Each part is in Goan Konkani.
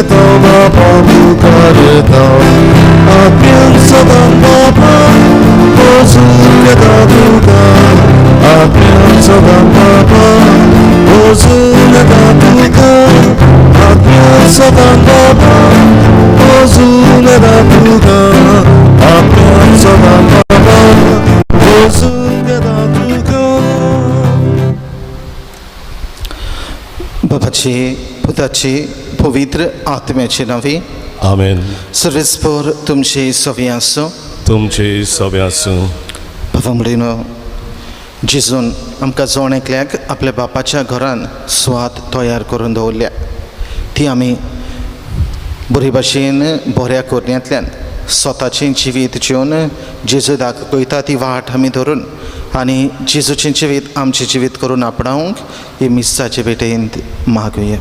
येता बापा मुखार येता आत्म्यान सदां बापा पोजूंक येता तुका आत्म्यान सदां बापा पोजूंक येता तुका आत्म्यान सदां बापा पोजूंक येता तुका आत्म्यान सदां बापा पोजूंक येता तुका. बापाची पुताची पवित्र आत्म्याचे नांवे. आमेन. सर्वेस्पोर तुमचे सवे आसूं. तुमचे सवे आसूं. बाबा म्हणिनो जेजून आमकां जण एकल्याक आपल्या बापाच्या घरान सुवात तयार करून दवरल्या ती आमी बरे भाशेन बऱ्या करण्यांतल्यान स्वताचें जिवीत जिवन जेजू दाखयता ती वाट आमी धरून आनी जेजूचें जिवीत आमचें जिवीत करून आपणावंक ही मिस्साचे भेटेंत मागुया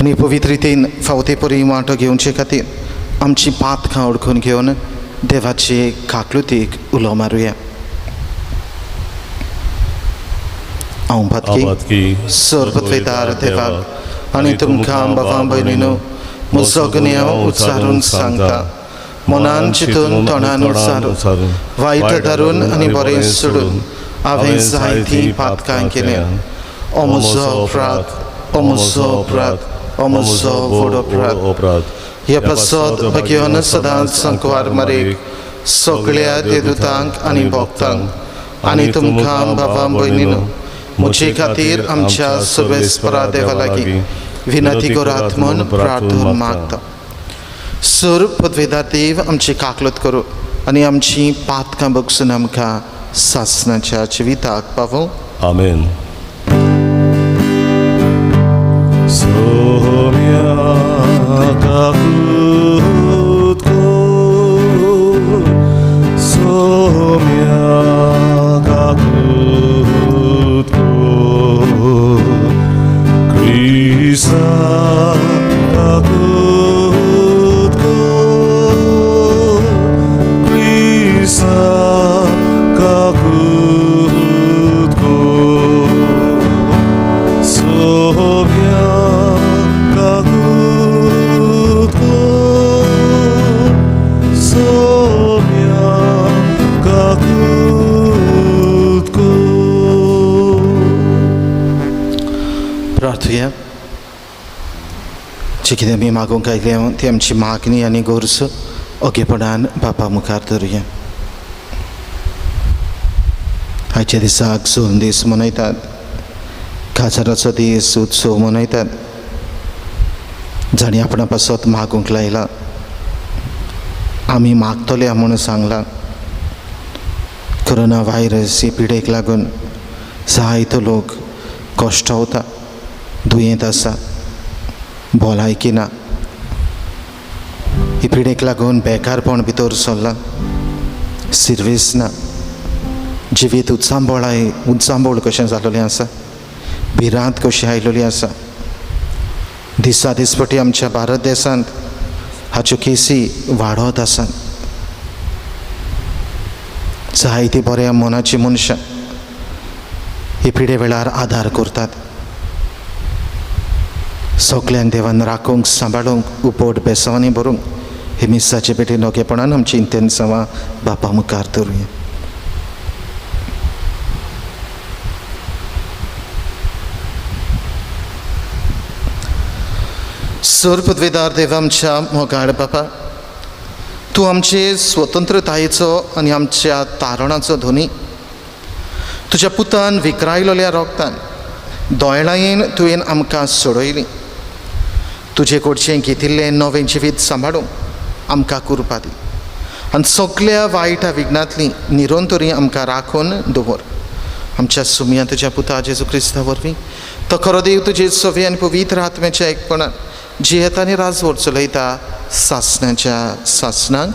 आनी पवित्र रितीन फावते परी वांटो घेवचे खातीर आमची पातकां ओळखून घेवन देवाचे काकलुतीक उलो मारुया. हांव पातकी सर्वत्वेदार देवाक आनी तुमकां बाबा भयणीनो म्हजो गुन्यांव उच्चारून सांगता मनान चिंतून तोंडान उच्चारून वायट धरून आनी बरें सोडून हांवें जायतीं पातकां केल्या. ओ म्हजो अपराध, ओ म्हजो अपराध, ओ म्हजो व्हड अपराध. हे पासत भाग्यवान सदांच संकवार मारीक सगळ्या देदुतांक आनी भक्तांक आनी तुमकां बाबा भयणीनो म्हजे खातीर आमच्या सर्वेस्परा देवा लागीं विनंती करात म्हूण प्रार्थना मागता. सर पदवेदार देव आमची काकलत करूं आनी आमची पातकां बगसून आमकां सासणाच्या जिविताक पावूं. आमेन. प्रार्थुया. जे कितें आमी मागूंक आयल्या ती आमची मागणी आनी गरज ओगेपणान बापा मुखार धरुया. आयच्या दिसाक सोन दीस मनयतात, काजाराचो दीस उत्सव मनयतात. जांणी आपणा पासत मागूंक लायला आमी मागतले म्हूण सांगलां. कोरोना व्हायरस ही पिडेक लागून जायतो लोक कश्टवता, दुयेंत आसा, भलायकी ना. ही पिडेक लागून बेकारपण भितर सरलां, सिर्वीस ना, जिवीत उचांबळ उचांबळ कशें जालेलें आसा, भिरांत कशी आयलेली आसा. दिसा दिसपटी आमच्या भारत देशांत हाच्यो केसी वाडत आसात. जायती बऱ्या मनाची मनशां ही पिडे वेळार आदार करतात. सगल्यांक देवान राखूंक सांबाळूंक उपट बेसांवांनी भरूंक हे मिसाचे पेटेन ओगेपणान आमची इंतेन्सांवां बापा मुखार धरुया. सर पदवेदार देव आमच्या मोगाळ बापा, तूं आमचे स्वतंत्रतायेचो आनी आमच्या तारणाचो धनी. तुज्या पुतान विकरायलेल्या रोगतान दोयळायेन तुवें आमकां सोडयली. तुजे कडचें घेतिल्लें नवें जिवीत सांबाळूंक आमकां कुरपा दी आनी सगल्या वायट विघ्नांतली निरंतरी आमकां राखून दवर. आमच्या सुमया तुज्या पुता जेजू क्रिस्ता वरवीं तो खरो देव तुजे सवे आनी पवित्र आत्म्याच्या एकपणान जियेता आनी राजवट चलयता सासणाच्या सासणाक.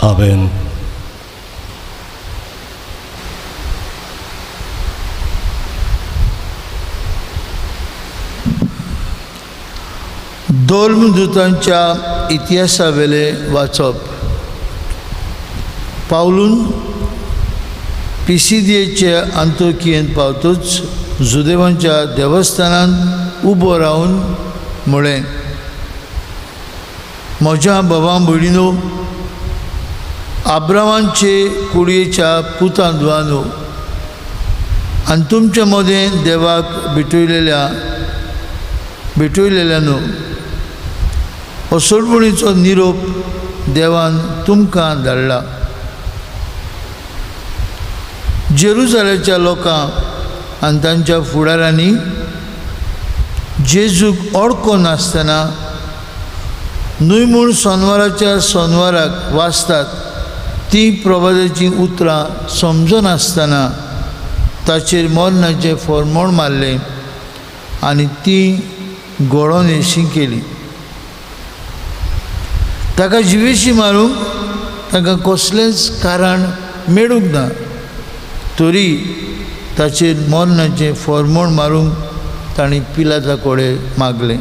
आमेन. धर्मदूतांच्या इतिहासावेले वाचप. पावलून पिसिदियेचे अंतोकियेंत पावतूच जुदेवांच्या देवस्थानांत उबो रावन म्हळें, म्हज्या बाबा भयणीनो, आब्रामांचे कुडयेच्या पुतान धुवानो आनी तुमचे मदें देवाक भेटयलेल्यानो, हो सोडवणीचो निरोप देवान तुमकां धाडला। जेरुजालेच्या लोकांक आनी तांच्या फुडारांनी जेजूक अडको नासतना न्हय म्हूण सोनवाराच्या सोनवाराक वाचतात ती प्रभाताचीं उतरां समजनासतना ताचेर मरणाचें फॉर्मोण मारलें आनी ती घडोवन येशी केली। ताका जिवेशी मारूंक तांकां कसलेंच कारण मेळूंक ना, तरी ताचेर मरणाचें फॉर्मोण मारूंक तांणी पिलाता कडेन मागलें।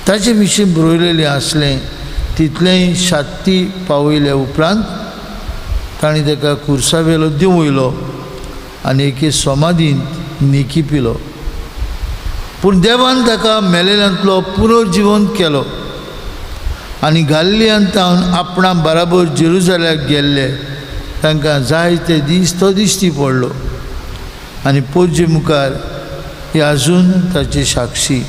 ताचे विशीं बरयलेलें आसलें तितलेंय शात्ती पावयल्या उपरांत तांणी ताका कुर्सावेलो देंवयलो आनी एके समाधींत निकी पिलो। पूण देवान ताका मेलेल्यांतलो पुनर्जिवन केलो आनी गाल्लियांत आपणा बराबर जेरुजाल्याक गेल्ले तांकां जायते दीस तो दिश्टी पडलो आनी पोरजे मुखार ही आजून ताची साक्षी।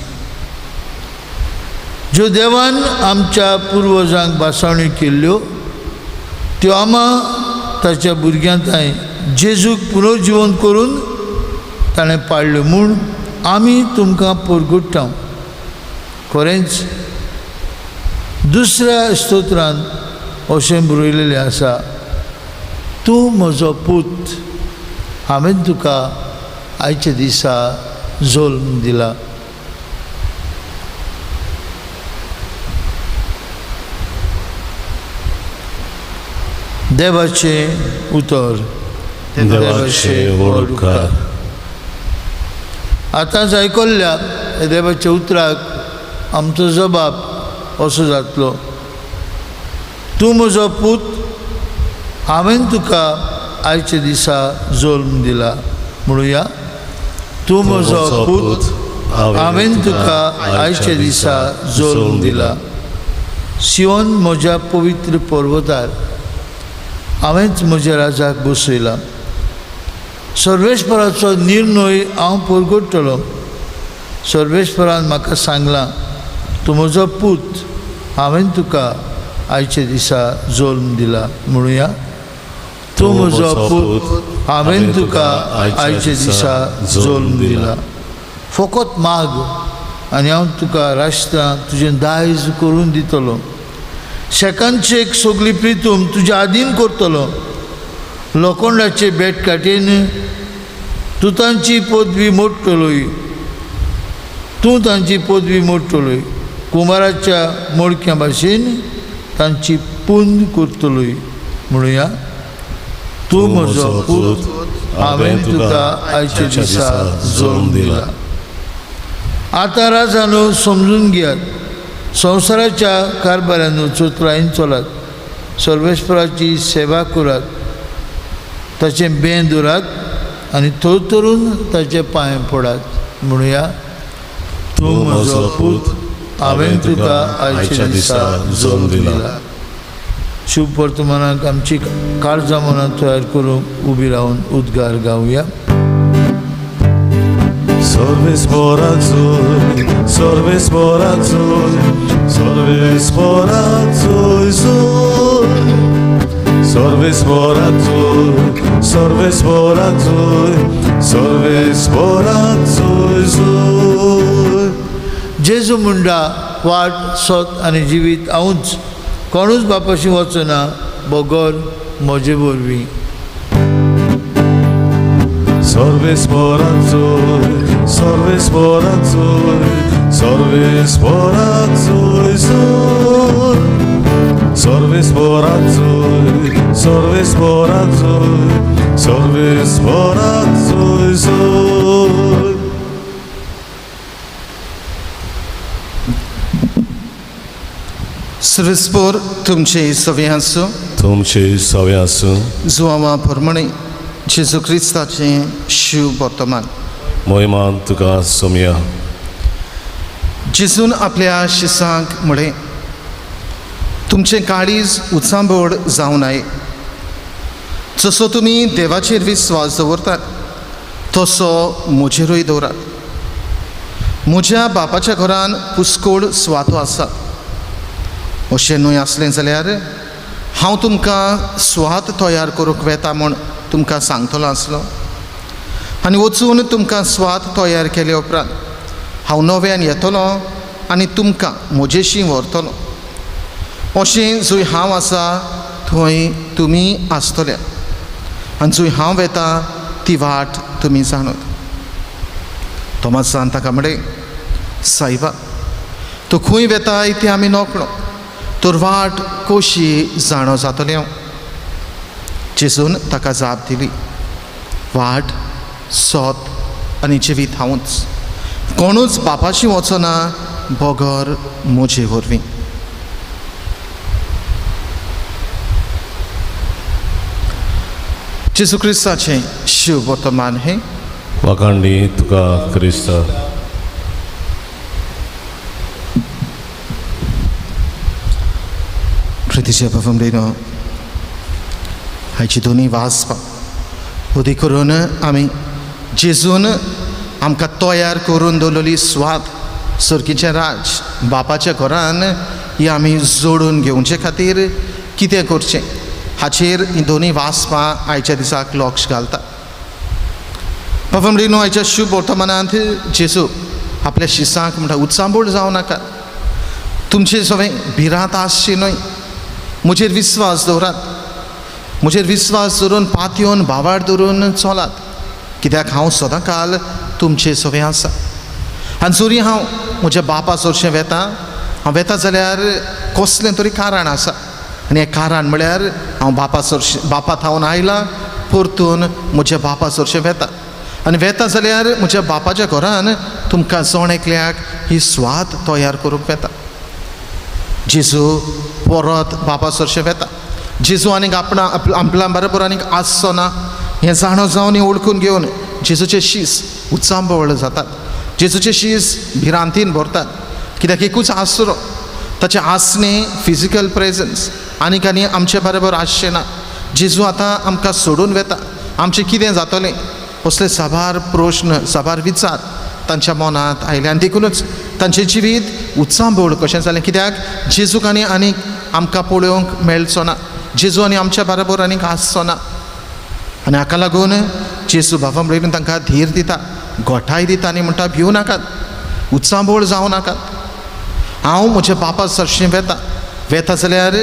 ज्यो देवान आमच्या पुर्वजांक भासावण्यो केल्ल्यो त्यो आमा ताच्या भुरग्यां थांय जेजूक पुनर्जिवन करून ताणें पाडल्यो म्हूण आमी तुमकां परगुट्टा। खरेंच दुसऱ्या स्तोत्रांत अशें बरयलेलें आसा, तूं म्हजो पूत, हांवें तुका आयच्या दिसा जल्म दिला। देवाचें उतर। देवाचे व्हड उपकार। आतांच आयकल्ल्या देवाच्या उतराक आमचो जबाब असो जातलो, तूं म्हजो पूत, हांवें तुका आयच्या दिसा जल्म दिला। म्हणुया, तूं म्हजो पूत, हांवें तुका आयच्या दिसा जल्म दिला। सियोन म्हज्या पवित्र पर्वतार हांवेंच म्हज्या राजाक बसयला। सर्वेस्पराचो निर्णय हांव परगटतलो। सर्वेस्परान म्हाका सांगलां, तूं म्हजो पूत, हांवें तुका आयच्या दिसा जल्म दिला। म्हणुया, तूं म्हजो पूत, हांवें तुका आयच्या दिसा जल्म दिला। फकत माग आनी हांव तुका राष्ट्रां तुजें दायज करून दितलो। शेकांचेक सगळी प्रितूम तुज्या आदीन करतलो। लोखंडाचे बेट काटेन तूं तांची पदवी मोडटलोय, तूं तांची पदवी मोडटलोय। कुमाराच्या मोडक्या भाशेन तांची पुंद करतलोय। म्हणुया, तूं म्हजो पूत, हांवें तुका आयच्या दिसा जल्म दिला। आतां राजानो समजून घेयात, संवसाराच्या कारभारान चतुरायेन चलात, सर्वेस्पराची सेवा करात, ताचें बें दवरात आनी थरथरून ताचे पांय पडात। म्हणुया, तूं म्हजो पूत, हांवें तुका आयच्या दिसा जल्म दिला। शुभ वर्तमानाक आमची काळजां मनां तयार करूंक उबी रावन उद्गार गावया। सर्वेस्पराचोय, सर्वेस्पराचोय, सर्वेस्पराचोय जोय। सर्वेस्पराचोय, सर्वेस्पराचोय, सर्वेस्पराचोय जोय। जेजू म्हणटा, वाट, सत आनी जिवीत हांवूच, कोणूच बापाशी वचना बगर म्हजे वरवीं। सर्वेस्पराचोय, सर्वेस्पराचोय, सर्वेस्पराचोय जोय। सर्वेस्पराचोय, सर्वेस्पराचोय, सर्वेस्पराचोय जोय। सर्वेस्पोर तुमचे सवे आसूं, तुमचे सवे आसूं। जुवांवा परमणे जेजू क्रिस्ताचें शिव वर्तमान। मोहिमान तुका सोमया. जेजून आपल्या शिसांक म्हळें, तुमचें काळीज उचांबळ जावं नये. जसो तुमी देवाचेर विस्वास दवरतात तसो म्हजेरूय दवरात. म्हज्या बापाच्या घरान पुस्कोळ सुवातो आसा. अशें न्हय आसलें जाल्यार हांव तुमकां सुवात तयार करूंक वेता म्हूण तुमकां सांगतलो आसलो. आनी वचून तुमकां सुवात तयार केले उपरांत हांव नव्यान येतलो आनी तुमकां म्हजेशी व्हरतलो. अशें जंय हांव आसा थंय तुमी आसतले आनी जंय हांव वेता ती वाट तुमी जाणत. तोमासान ताका म्हळें, सायबा, तूं खंय वेताय ती आमी नकळो, तर वाट कशी जाणो जातलें हांव? जेजून ताका जाप दिली, वाट, सोत आनी जिवीत हांवूच. कोणूच बापाशी वचना बगर म्हजे वरवीं. जेजू क्रिस्ताचें शिव वर्तमान हें. वाखांडी तुका क्रिस्ता. प्रितीच्या बाबा, हाची दोनी वाचपां उदी करून आमी जेजून आमकां तयार करून दवरलेली सुवात सर्गीचें राज बापाच्या घरान ही आमी जोडून घेवचे खातीर कितें करचें हाचेर ही दोनी वाचपां आयच्या दिसाक लक्ष घालता. बाबा न्हू, आयच्या शुभ वर्तमानांत जेजू आपल्या शिसांक म्हणटा, उचांबळ जावं नाका, तुमचे सगळें भिरांत आसची न्हय, म्हजेर विस्वास दवरात, म्हजेर विस्वास दवरून पातयेवन भावार दवरून चलात, कित्याक हांव सदां काल तुमचे सगळें आसा. आनी जरी हांव म्हज्या बापा सरशें वेता, हांव वेता जाल्यार कसलें तरी कारण आसा आनी हें कारण म्हळ्यार हांव बापा सरशें बापा थावन आयलां परतून म्हज्या बापा सरशें वेता आनी वेता जाल्यार म्हज्या बापाच्या घरान तुमकां जण एकल्याक ही सुवात तयार करूंक वेता. जेजू परत बापा सरशें वेता. जेजू आनीक आपणा आपल्या बरोबर आनीक आसचो ना हें जाणो जावन हें वळखून घेवन जेजूचे शीस उचांबळ जातात. जेजूचे शीस भिरांतीन भरतात, कित्याक एकूच आसरो ताचें आसणें फिजिकल प्रेजन्स आनीक आनी आमचे बरोबर आसचें ना. जेजू आतां आमकां सोडून वेता, आमचें कितें जातलें असले साबार प्रश्न साबार विचार तांच्या मनांत आयले आनी देखुनूच तांचें जिवीत उचांबळ कशें जालें, कित्याक जेजूक आनी आनीक आमकां पळोवंक मेळचो ना, जेजू आनी आमच्या बरोबर आनीक आसचो ना. आनी हाका लागून जेजू बाबा म्हणून तांकां धीर दिता, गोठाय दिता आनी म्हणटा, भिवू नाकात, उचांबळ जावं नाकात, हांव म्हज्या बापा सरशीं वेता, वेता जाल्यार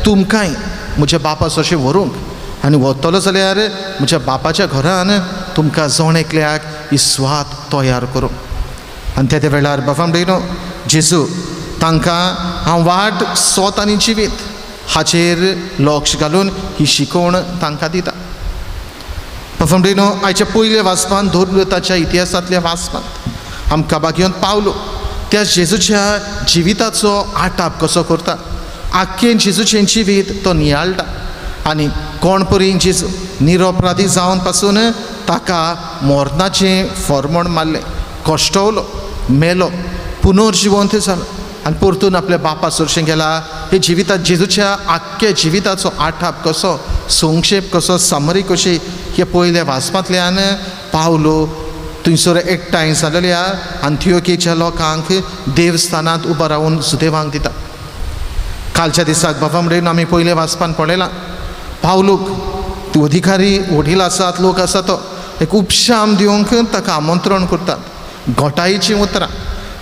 तुमकांय म्हज्या बापा सरशीं व्हरूंक आनी वतलो जाल्यार म्हज्या बापाच्या घरान तुमकां जण एकल्याक ही सुवात तयार करूंक. आनी त्या वेळार बाबा म्हणलो जेजू तांकां हांव वाट सोत आनी जिवीत हाचेर लक्ष घालून ही शिकवण तांकां दिता. बाबा म्हणलो आयच्या पयल्या वाचपान धर्मताच्या इतिहासांतल्या वाचपांत आमकां बागयोन पावलो त्या जेजूच्या जिविताचो आटाप कसो करता, आख्खें जेजूचें जिवीत तो नियाळटा आनी कोण परी जेजू निरपराधी जावन पासून ताका मरणाचें फॉर्मण मारलें, कश्टवलो, मेलो, पुनर्जिवंत जालो आनी परतून आपल्या बापा सरशें गेला. हे जिविता जेजूच्या आख्ख्या जिविताचो आठाप कसो, संक्षेप कसो, समरी कशी हे पयल्या वाचपांतल्यान पावलो थंयसर एकठांय जालेल्या अंतियोकेच्या लोकांक देवस्थानांत उबो रावन सुदेवांक दिता. कालच्या दिसाक बाबा म्हणून आमी पयले वाचपान पळयलां, पावलूक अधिकारी वडील आसात, लोक आसा तो एक उपशाम दिवंक ताका आमंत्रण करतात, घोटायेचीं उतरां,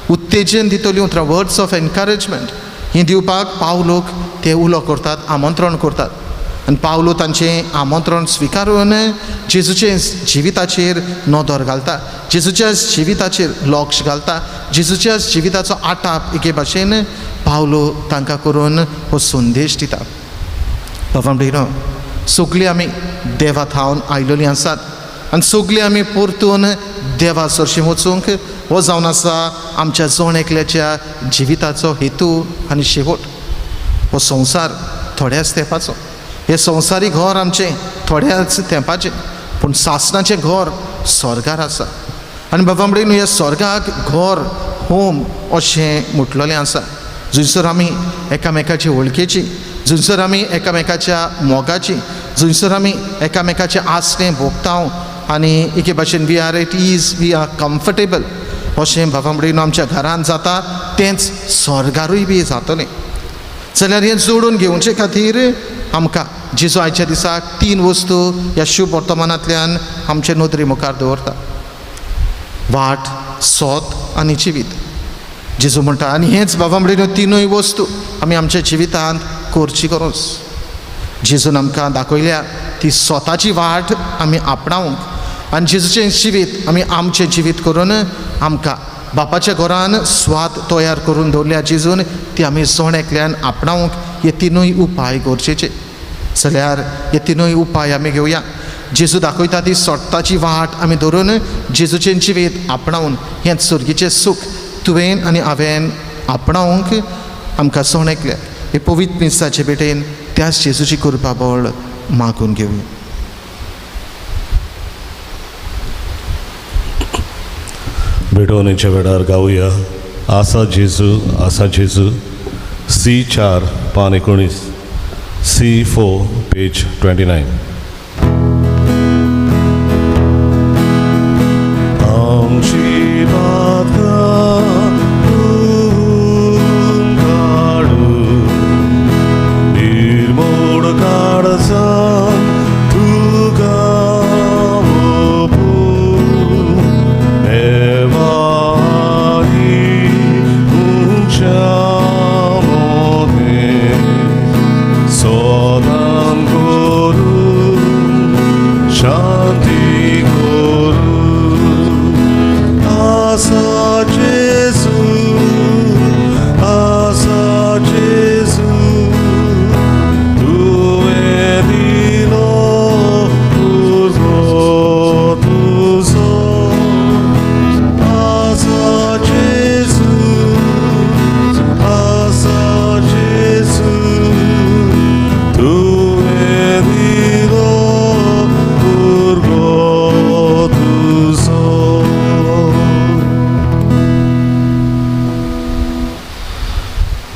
उत्तेजन दितलीं उतरां, वर्ड्स ऑफ एनकरेजमेंट हीं दिवपाक पावलूक ते उलो करतात, आमंत्रण करतात. आनी पावलो तांचें आमंत्रण स्विकारून जेजूचे जिविताचेर नदर घालता, जेजूच्या जिविताचेर लक्ष घालता, जेजूच्या जिविताचो आटाप एके भाशेन पावलो तांकां करून हो संदेश दिता. बाबा भयणो, सगळीं आमी देवा थावन आयलेलीं आसात आनी सगळीं आमी परतून देवा सरशीं वचूंक हो जावन आसा आमच्या जण एकल्याच्या जिविताचो हेतू आनी शेवट. हो संवसार थोड्याच तेंपाचो, हें संवसारी घर आमचें थोड्याच तेंपाचें, पूण सासणाचें घर स्वर्गार आसा. आनी बाबा म्हणून ह्या स्वर्गाक घर, होम अशें म्हटलेलें आसा, जंयसर आमी एकामेकाचे वळखेची, जंयसर आमी एकामेकाच्या मोगाची, जंयसर आमी एकामेकाचें आसणें भोगता आनी एके भाशेन we are at ease, we are comfortable अशें बाबा म्हणून आमच्या घरान जाता, तेंच स्वर्गारूय बी जातलें. जाल्यार हें जोडून घेवचे खातीर आमकां जेजू आयच्या दिसाक तीन वस्तू ह्या शुभ वर्तमानांतल्यान आमचे नदरे मुखार दवरता, वाट, सोत आनी जिवीत. जेजू म्हणटा आनी हेंच बाबा म्हणून तिनूय वस्तू आमी आमच्या जिवितांत करची गरज. जेजून आमकां दाखयल्या ती स्वताची वाट आमी आपणावंक आनी जेजूचें जिवीत आमी आमचें जिवीत करून आमकां बापाच्या घरान स्वाद तयार करून दवरल्या जेजून, ती आमी जण एकल्यान आपणावंक हे तिनूय उपाय गरजेचे. जाल्यार हे तिनूय उपाय आमी घेवया. जेजू दाखयता ती स्वताची वाट आमी धरून जेजूचें जिवीत आपणावन हें सर्गीचें सूख तुवें आनी हांवें आपणावंक आमकां जण एकल्या हे पवित्र मिसाचे भेटेन त्याच जेजूची कृपा बळ मागून घेवया. भेटवणेच्या वेळार गावया आसा जेजू, आसा जेजू, सी 4 पान 19, C4 page 29. आमची पातकां धुवन काडू, निर्मोड काळजान तुका ओंपूं, देवाई उंच्या मोदें सदां करूं, शांती करूं. आसा जेजू, आसा जेजू, तुवें दिलो उजो तुजो. आसा जेजू, आसा जेजू, तुवें दिलो उर्गो तुजो.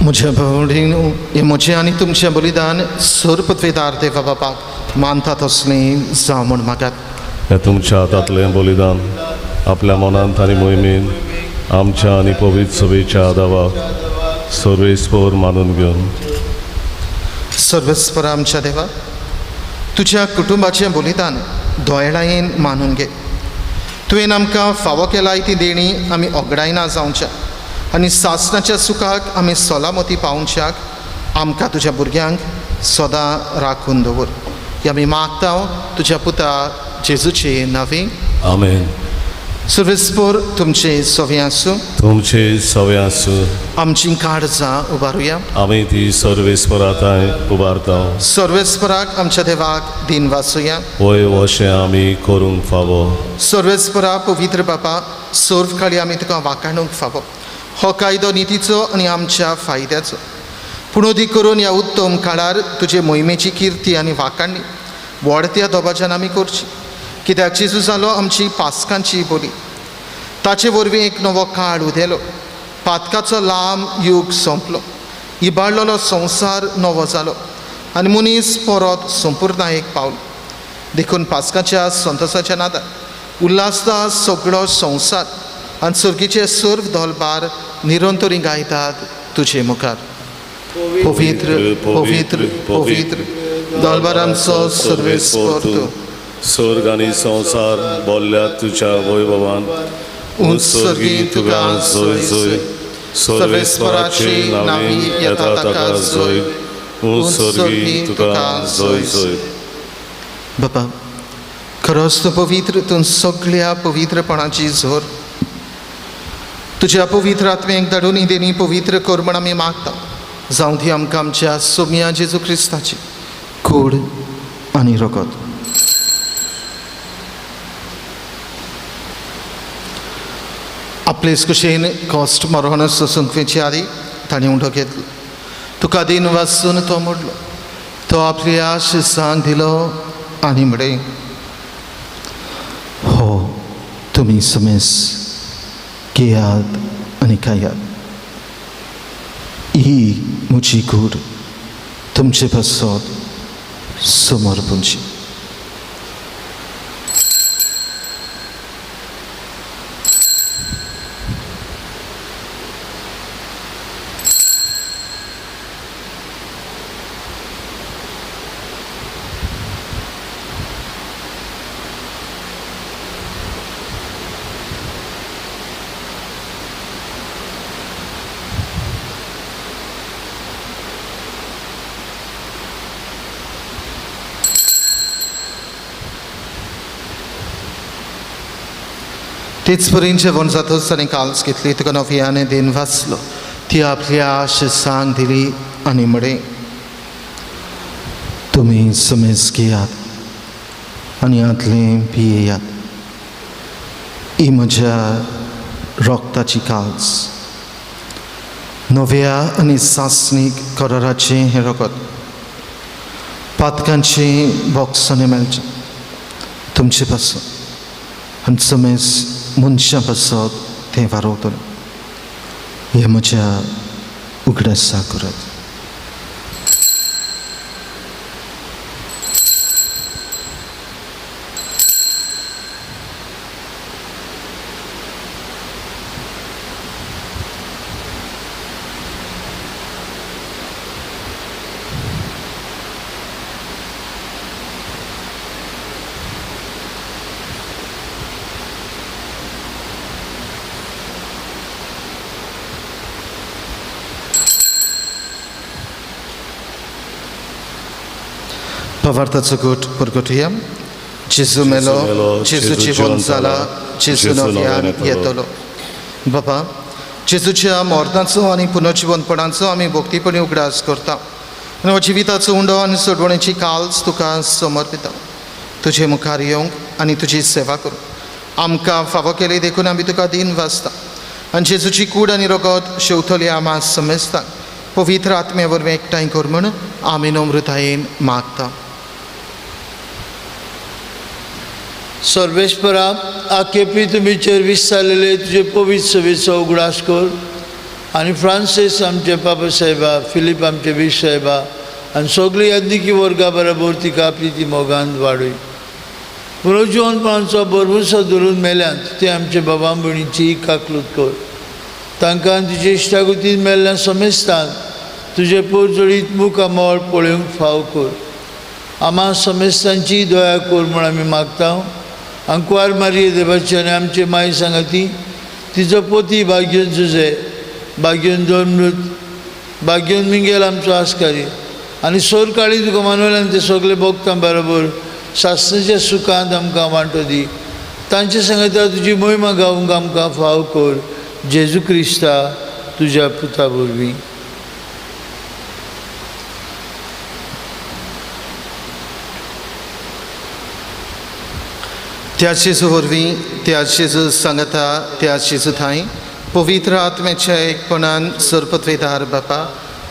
म्हज्या भावणीनो, हें म्हजें आनी तुमचें बलिदान सर्वपत्वेदार देवा बापाक मानता तसलें जावं म्हूण मागात. हें तुमच्या हातांतलें बलिदान आपल्या मनांत आनी मोहिमेन आमच्या आनी पवित्र सभेच्या आदावाक सर्वेस्पर मानून घेवन. सर्वेस्पर आमच्या देवा, तुज्या कुटुंबाचें बलिदान दोयळायेन मानून घे. तुवें आमकां फावो केलाय ती देणी आमी ओगडायना जावच्या आनी सासणाच्या सुखाक आमी सलामती पावोवच्याक आमकां तुज्या भुरग्यांक सदां राखून दवर. ही आमी मागता तुज्या पुता जेजूचे नांवे. आमेन. सर्वेस्पर तुमचे सवे आसूं. तुमचे सवे आसूं. आमची काळजां उबारुया. आमी ती सर्वेस्परा थंय उबारता. सर्वेस्पराक आमच्या देवाक दिन वाचुया. वय अशें आमी करूंक फावो. सर्वेस्परा पवित्र बापा, सर्व काळी आमी तुका वाखाणूंक फावो. हो कायदो नितीचो आनी आमच्या फायद्याचो, पूण अदीक करून ह्या उत्तम काळार तुजे मोहिमेची किर्ती आनी वाखाणणी वाडत्या दबाज्यान आमी करची. कित्याक जेजू जालो आमची पास्कांची बोली, ताचे वरवीं एक नवो काळ उदेलो, पातकाचो लांब यूग सोंपलो, इबाडलेलो संवसार नवो जालो आनी मनीस परत संपुर्णायेक पावलो. देखून पास्काच्या संतोसाच्या नादार उल्हासता सगळो संवसार आनी सर्गीचे सर्व दलबार निरंतरी गायतात तुजे मुखार. पवित्र पवित्र पवित्र दलबारांचो सर्वेस्पर तूं, स्वर्ग आनी संवसार बोल्ल्या तुज्या वैभवान. उंच स्वर्गी तुका जोय जोय, सर्वेस्पराची नावी येता ताका जोय, उंच स्वर्गी तुका जोय जोय. बाबा, खरोच तूं पवित्र, तूं सगळ्या पवित्रपणाची झोर. तुज्या पवित्र आत्म्याक धाडून ही देणी पवित्र कर म्हण आमी मागता. जावं ती आमकां आमच्या सोम्या जेजू क्रिस्ताची कूड आनी रगत. आपलेच कुशेन कश्ट मरण सोसूंक वेचे आदी ताणें उंडो घेतलो, तुका दिन वाचून तो मोडलो, तो आपल्या शिसांक दिलो आनी म्हणलें, हो तुमचें तुमी समेस घेयात आनी खायात. ही म्हजी कूड तुमचे पासत समर्पणची. तेच परीन जेवण जातच ताणें काल्स घेतली, तुका नव्याने देन वाचलो, ती आपल्या शिसांक दिली आनी म्हळें, तुमी समेज घेयात आनी हांतलें पियेयात. ही म्हज्या रोगताची काल्स, नव्या आनी सासणीक कराराचें हें रगत, पातकांचें बोगसणें मेळचें तुमचे पासून आनी समेज मनशां पासत तें वारोवतलें. हें म्हज्या उगडासा करात. पवार्थाचो गोट परगटुया. जेजू मेलो, जेजू जिवन जाला, जेजू नव्यान येतलो. बाबा, जेजूच्या मरणाचो आनी पुनर्जिवनपणाचो आमी भक्तीपणी उगडास करता आनी हो जिविताचो उंडो आनी सोडवणेची काल्स तुका समर्पिता. तुजे मुखार येवंक आनी तुजी सेवा करूंक आमकां फावो केली देखून आमी तुका दीन वाचता आनी जेजूची कूड आनी रगत शेवतली आमा समेजता पवित्र आत्म्या वरवीं एकठांय कर म्हूण आमी नम्रतायेन मागता. सर्वेस्परा, आकेपी तुमीचेर विसरलेले तुजे पवित्र सभेचो उगडास कर आनी फ्रांसीस आमचे पापा साहेबा, फिलीप आमचे बीश साहेबा आनी सगळी याज्ञिकी वर्गा बरोबर तिका प्रिती मोगान वाडय. पुनर्जिवनपणाचो भरभुसो धरून मेल्यांत ते आमचे बाबा भयणीची काकलूत कर. तांकां तुजे इश्टागतीन मेल्ल्या समेस्तांक तुजे पोरजोळीत मुखामळ पळोवंक फाव कर. आमा समेस्तांची दया कर म्हूण आमी मागता. अंकवार मारये देवाची आनी आमचे माई सांगाती, तिचो पोती भाग्योन जुजे, भाग्योन दोनमृत, भाग्योन मिंगेल आमचो आस्कारी आनी सोर काळी तुका मानवल्यान ते सगळे भोगतां बरोबर सासणाच्या सुखांत आमकां वांटो दी. तांचे सांगता तुजी मोहिमा गावंक आमकां फाव कर. जेजू क्रिस्ता तुज्या पुता वरवीं. त्या जेजू वरवीं, त्या जेजू सांगता, त्या जेजू थांय पवित्र आत्म्याच्या एकपणान सर्वपत्वेदार बापा,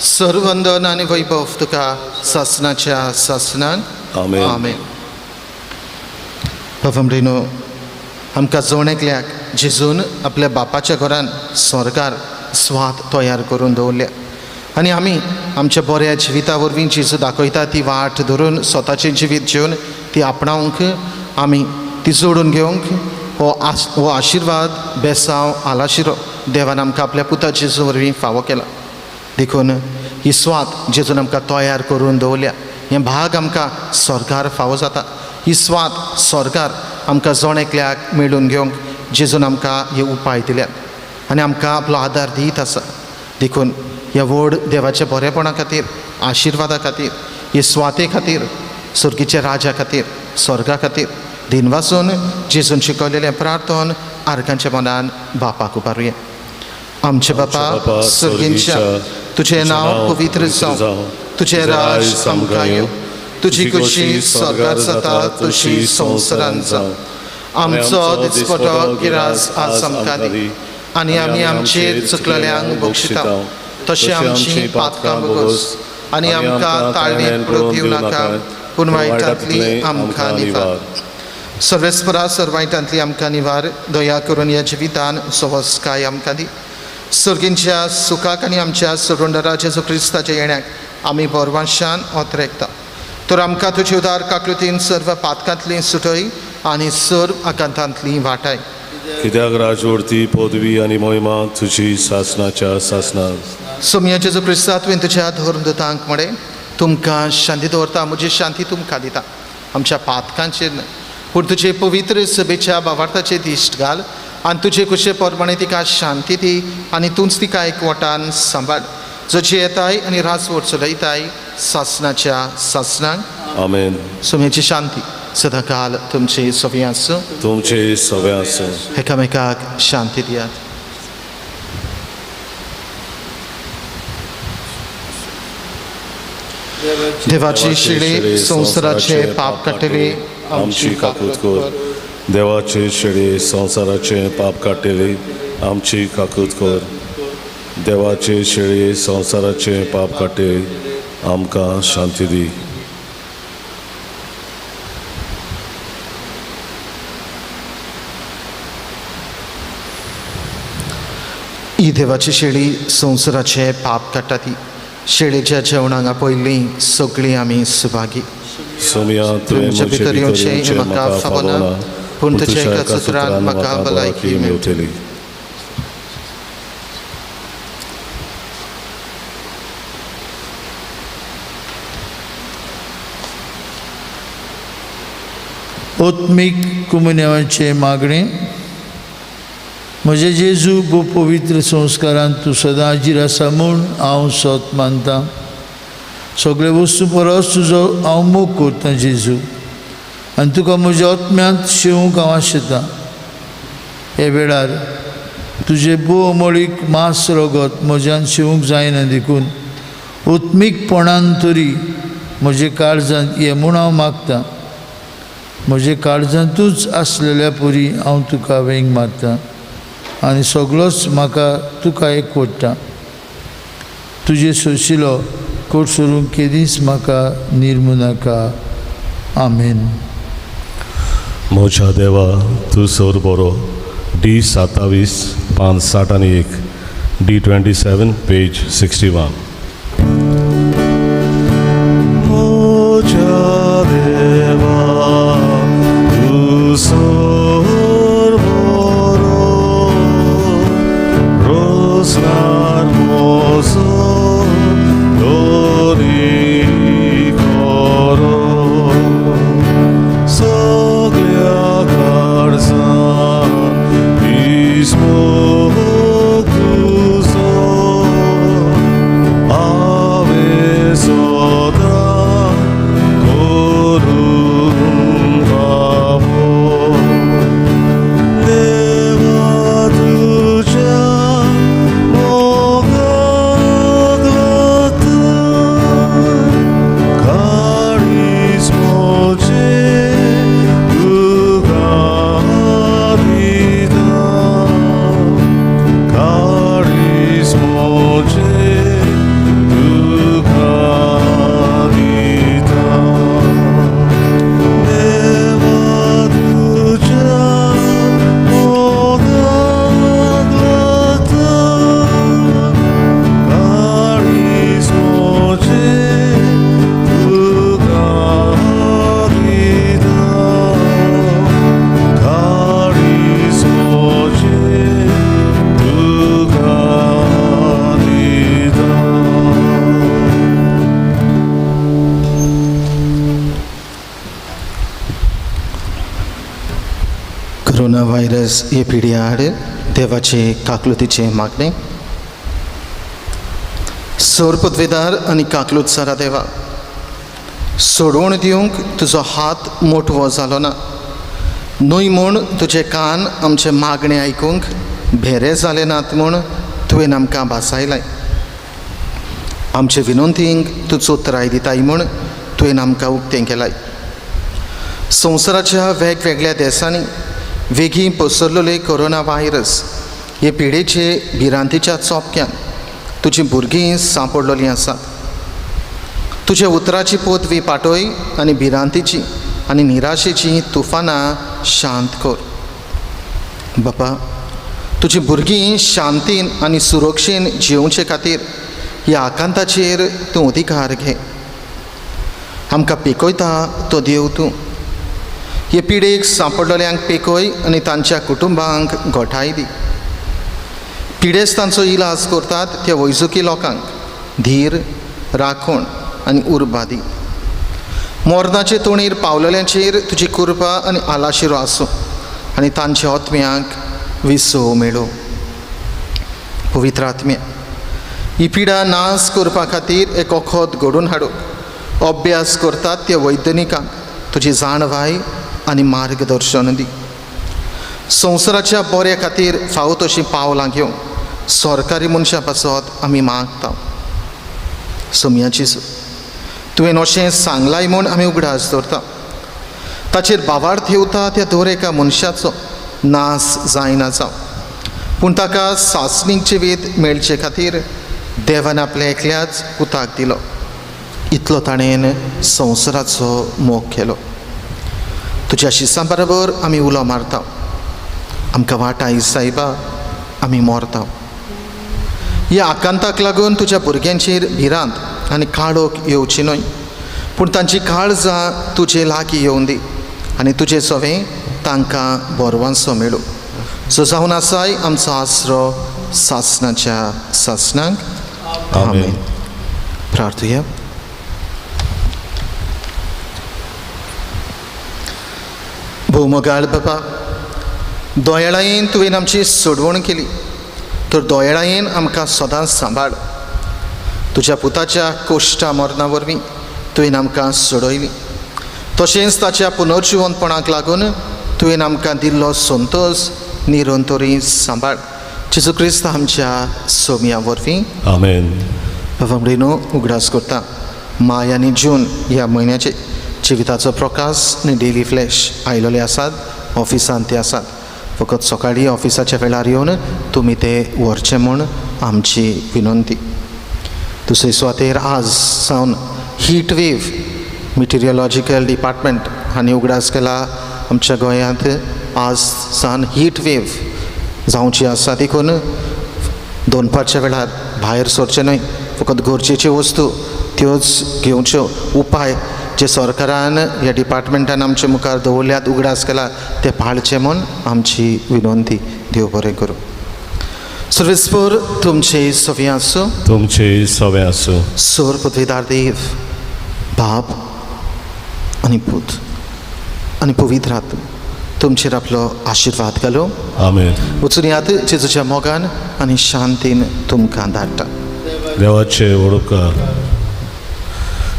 सर्वंदन आनी वैभव तुका सासणाच्या सासणान. आमेन. आमेन. बाबा भयणीनो, आमकां जण एकल्याक जेजून आपल्या बापाच्या घरान स्वर्गार स्वाद तयार करून दवरल्या आनी आमी आमच्या बऱ्या जिविता वरवीं जेजू दाखयता ती वाट धरून स्वताचें जिवीत जेवन ती आपणावंक, आमी ती जोडून घेवंक हो आशिर्वाद बेसांव आलाशिरो देवान आमकां आपल्या पुता जेजू वरवीं फावो केला. देखून ही स्वाद जेजून आमकां तयार करून दवरल्या, हें भाग आमकां स्वर्गार फावो जाता. ही स्वाद स्वर्गार आमकां जण एकल्याक मेळून घेवंक जेजून आमकां हे उपाय दिल्यात आनी आमकां आपलो आदार दीत आसा. देखून ह्या व्हड देवाच्या बरेपणा खातीर, आशिर्वादा खातीर, हे स्वाते खातीर, सर्गीच्या राजा खातीर, स्वर्गा खातीर दिनवासून जेजून शिकवलेलें प्रार्थन आर्गांच्या मनान बापाक उबारुया. आमचे बापा सर्गींच्या, तुजें नांव पवित्र जावं, तुजें राज आमकां येवं, तुजी खुशी स्वर्गार जाता तशी संवसारांत जावं. आमचो दिसपटो गिरास आज आमकां दी आनी आमी आमचेर चुकलेल्यांक बक्षिता तशें आमची पातकां बोगस आनी आमकां ताळणेंत पडूंक दिवं नाका, पूण वायटांतली आमकां निवार. सर्वेस्परा सर्वायटांतली आमकां निवार दया करून ह्या जिवितान सवस्काय आमकां दी. सर्गींच्या सुखाक आनी आमच्या सरोंडरा जेजू क्रिस्ताच्या येण्याक आमी बरवाशान ओतरेकता. तर आमकां तुजे उदार काकलुतीन सर्व पातकांतली सुटय आनी सर्व आकांतांतली वाटाय. कित्याक राजवर्ती पदवी आनी महिमा तुजी सासनाच्या सासनाक. सोमया जेजू क्रिस्ता तुवें तुज्या धर्मदूतांक म्हळें, तुमकां शांती दवरता, म्हजी शांती तुमकां दिता. आमच्या पातकांचेर न्हय पूण तुजे पवित्र सभेच्या बावार्थाचे दिश्ट घाल आनी तुजे कुशे प्रमाणे तिका शांती दी आनी तूंच तिका एकवटान सांबाळ, जो जियेताय आनी राजवट चलयताय सासनाच्या सासनाक. आमेन. सोम्याची शांती सदांकाल तुमचे सवे आसूं. तुमचे सवे आसूं. एकामेकाक शांती दियात. देवाची शिळे संवसाराचे पाप काडटली आमची काकूत कर. देवाचे शेळी संवसाराचे पाप काडटली आमची काकूत कर. देवाचे शेळी संवसाराचे पाप काडटली आमकां शांती दी. ही देवाची शेळी संवसाराचे पाप काडटा ती शेळेच्या जेवणाक आपयल्ली सगळीं आमी सुभागी. सोमया तुवें तुमच्या म्हजे भितर भितर येवचें येवचें म्हाका म्हाका फावना, फावना, पूण पूण तुज्या तुज्या एका एका सुत्रान सुत्रान म्हाका म्हाका भलायकी भलायकी मेळटली. मेवतली. आत्मीक कुमुन्यावाचें मागणें. म्हजे जेजू भोव पवित्र संस्कारान तूं सदां हाजीर आसा म्हूण हांव सत मानतां. सगळे वस्तू परस तुजो हांव मोग करतां जेजू, आनी तुका म्हज्या आत्म्यांत शेवूंक हांव आशेतां. हे वेळार तुजें भोव अमोळीक मांस रगत म्हज्यान शेवूंक जायना देखून आत्मीकपणान तरी म्हजे काळजांत ये म्हूण हांव मागतां. म्हजे काळजांतूच आसलेल्या परी हांव तुका वेंग मारतां आनी सगळोच म्हाका तुका एकवट्टा. तुजे सोशिलो कोट सोरूंक केदींच म्हाका निर्मू नाका. आमेन. म्हज्या देवा तूं सर बरो. डी 27 पान 61, डी 27 पेज 61. म्हज्या देवा तूं सर बरो, रोसणार म्हजो धनी करो, सगळ्या काळजान इस्मोग तुजो हांवें सदां करूंक फावो. देवा तुज्या मोगाक लागून काळीज म्हजें तुका दिता, काळीज म्हजें तुका दिता. देवा तुज्या मोगाक लागून काळीज म्हजें तुका दिता, काळीज म्हजें तुका दिता. कोरोना व्हायरस हे पिढी आड देवाचे काकलुतीचें मागणें. सोर पदवेदार आनी काकलूत सारा देवा, सोडवण दिवंक तुजो हात मोटवो जालो ना, न्हय म्हूण तुजे कान आमचें मागणें आयकूंक भेरे जाले नात म्हूण तुवें आमकां भासायलाय. आमचे विनंतींक तूं चोत्राय दिताय म्हूण तुवें आमकां उक्तें केलाय. संवसाराच्या वेगवेगळ्या देशांनी वेगीं पसरलेले कोरोना व्हायरस हे पिडेचे भिरांतीच्या चोपक्यान तुजीं भुरगीं सांपडलेलीं आसात. तुज्या उतराची पदवी पाटय आनी भिरांतीची आनी निराशेचीं तुफानां शांत कर. बापा, तुजी भुरगीं शांतीन आनी सुरक्षेन जियोवचे खातीर ह्या आकांताचेर तूं अधिकार घे. आमकां पेकयता तो देव तूं. हे पिडेक सांपडलेल्यांक पेकय आनी तांच्या कुटुंबांक गोठाय दी. पिडेस्तांचो इलाज करतात त्या वैजकी लोकांक धीर, राखण आनी उर्बा दी. मरणाचे तोणीर पावलेल्यांचेर तुजी कृपा आनी आलाशिरो आसूं आनी तांच्या आत्म्यांक विसव मेळूं. पवित्र आत्म्या, ही पिडा नाश करपा खातीर एक वखद घडोवन हाडूंक अभ्यास करतात त्या वैज्ञानिकांक तुजी जाणवाय आनी मार्गदर्शन दी. संवसाराच्या बऱ्या खातीर फावो तशीं पावलां घेवंक सरकारी मनशां पासत आमी मागता. सोमयाची तुवें अशें सांगलाय म्हूण आमी उगडास दवरता. ताचेर भावार्थ येवता त्या दर एका मनशाचो नाश जायना जावं, पूण ताका सासणीक जिवीत मेळचे खातीर देवान आपल्या एकल्याच पुताक दिलो. इतलो ताणें संवसाराचो मोग केलो. तुज्या शिसां बरोबर आमी उलो मारता. आमकां वाटाय सायबा, आमी मरता. ह्या आकांताक लागून तुज्या भुरग्यांचेर भिरांत आनी काळोख येवची न्हय, पूण तांची काळजां तुजे लागीं येवन दी आनी तुजे सवें तांकां बरवांसो मेळूं. सो जावन आसाय आमचो आसरो सासणाच्या सासणाक. आमेन. प्रार्थुया. भोवमोगाळ बाबा, दोयाळायेन तुवें आमची सोडवण केली तर दोयाळायेन आमकां सदांच सांबाळ. तुज्या पुताच्या कोश्टा मरणा वरवीं तुवें आमकां सोडयली, तशेंच ताच्या पुनर्जिवनपणाक लागून तुवें आमकां दिल्लो संतोश निरंतरी सांबाळ. जेजू क्रिस्त आमच्या सोमया वरवीं. आमेन. बाबा म्हणून उगडास करता माय आनी जून ह्या म्हयन्याचे जिविताचो प्रकाश आनी डेली फ्लॅश आयलेले आसात. ऑफिसान ते आसात. फकत सकाळीं ऑफिसाच्या वेळार येवन तुमी ते व्हरचे म्हूण आमची विनंती. दुसरे सुवातेर आज सावन हीट वेव मिटिरियोलॉजिकल डिपार्टमेंट हांणी उगडास केला आमच्या गोंयांत आज सावन हीट वेव जावची आसा, देखून दनपारच्या वेळार भायर सरचें न्हय. फकत गरजेच्यो वस्तू त्योच घेवच्यो. उपाय जे सरकारान ह्या डिपार्टमेंटान आमचे मुखार दवरल्यात, उगडास केला, ते पाळचे म्हूण आमची विनंती. देव बरें करूं. सर्वेस्पर तुमचे सवे आसूं. तुमचे सवे आसूं. सोर पृथ्वीदार देव बाप आनी पूत आनी पवित्र आत्मा तुमचेर आपलो आशिर्वाद घालूं. आमेन. वचून यात जेजूच्या मोगान आनी शांतीन तुमकां धाडटा. देवाचे वडोपकार.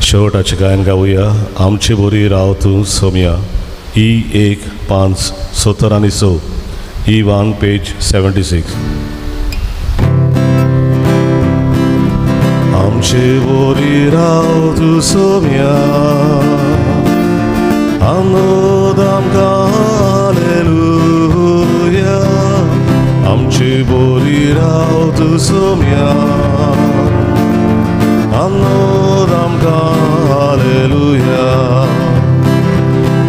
शेवटाचें गायन गावया. आमचे बोरी राव तूं सोमया. ई 1 5 70 आनी 6. ई 1 पेज 76. आमचे बोरी राव तूं सोमया, आनंद आमकां हालेलुया. आमचे बोरी राव तूं सोमया, आनंद आमकां हालेलुया.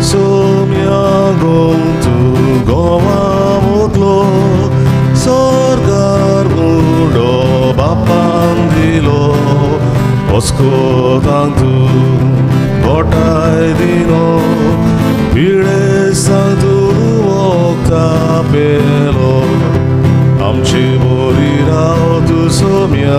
सोम्या गोंतू गोवा मुतलो, सरकार मुंडो बापान दिलो. ओस्कोतांक तूं गोठाय दिलो, पिडेस्तांक तूं वखदां पेलो. आमची बोरी राव तूं सोम्या,